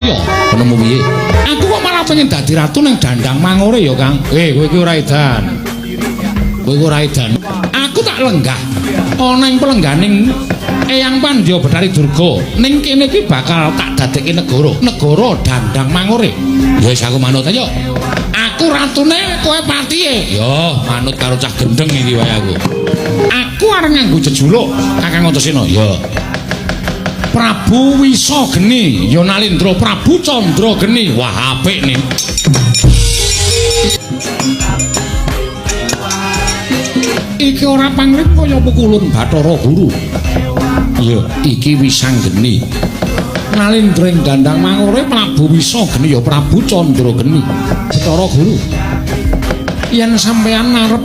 Ya, penemu piye? Aku kok malah pengen dadi ratu ning Dandang Mangore ya, Kang. Kowe iki ora edan. Kowe ora edan. Aku tak lenggah ana ing pelengganing Eyang Pandya Bathari Durga. Ning kene iki bakal tak dadekke negara, negara Dandang Mangore. Ya wis aku manut ayo. Aku ratune, kowe patihe. Ya, manut karo cah gendeng iki wae aku. Aku arep nganggo jejuluk Kakang Antasena. Ya. Prabu Wisa Geni, ya Nalindra Prabu Candra Geni. Wah, apik nih. Iki ora pangling kaya pukulun Bathara Guru. Ya, iki Wisanggeni. Nalindra ing Dandang Mangore Prabu Wisa Geni ya Prabu Candra Geni. Bathara Guru. Yen sampeyan arep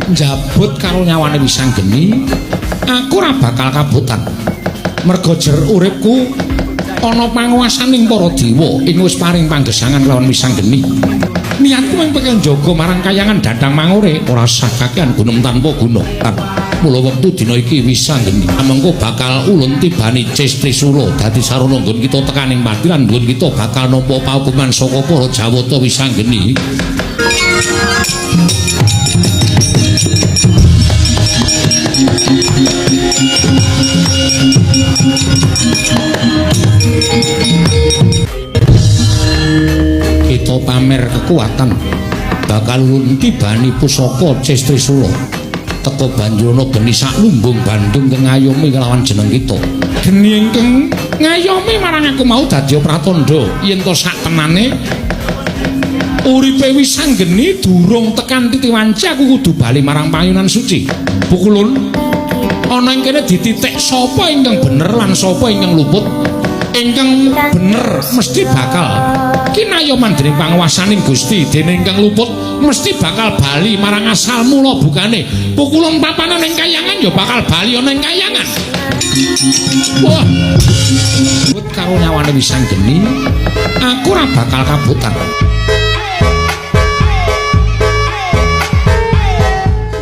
njabut karo nyawane Wisanggeni, aku ora bakal kabotan. Merga jer uripku ana panguwasaning para dewa ing wis paring panggesangan lawan Wisanggeni. Niatku mung pengen njaga marang kayangan Dandang Mangore ora sah kakean gunem tanpa guna. Mula wektu dina iki Wisanggeni mengko bakal ulun tibani Ces Trisula dadi sarana nggon kita tekaning pati lan nggon kita bakal nampa paukuman saka para Jawata Wisanggeni. Kita pamer kekuatan bakal ulun tibani pusaka Ces Trisula teka banjur ana geni sak lumbung Bandung kang ngayomi kelawan jeneng kita. Geni ingkang ngayomi marang aku mau dadi pratandha yen to sak tenane uripe Wisanggeni durung tekan titi wanci aku kudu bali marang payunan suci. Pukulun ana ing kene dititik sapa ingkang bener lan sapa ingkang luput. Ingkang bener mesti bakal kinayoman dening panguwasaning Gusti, dene ingkang luput mesti bakal bali marang asal mula bukane. Pukulun papanan ing kayangan ya bakal bali ana ing kayangan. Wah, but karo nyawane Wisanggeni aku ora bakal kabotan.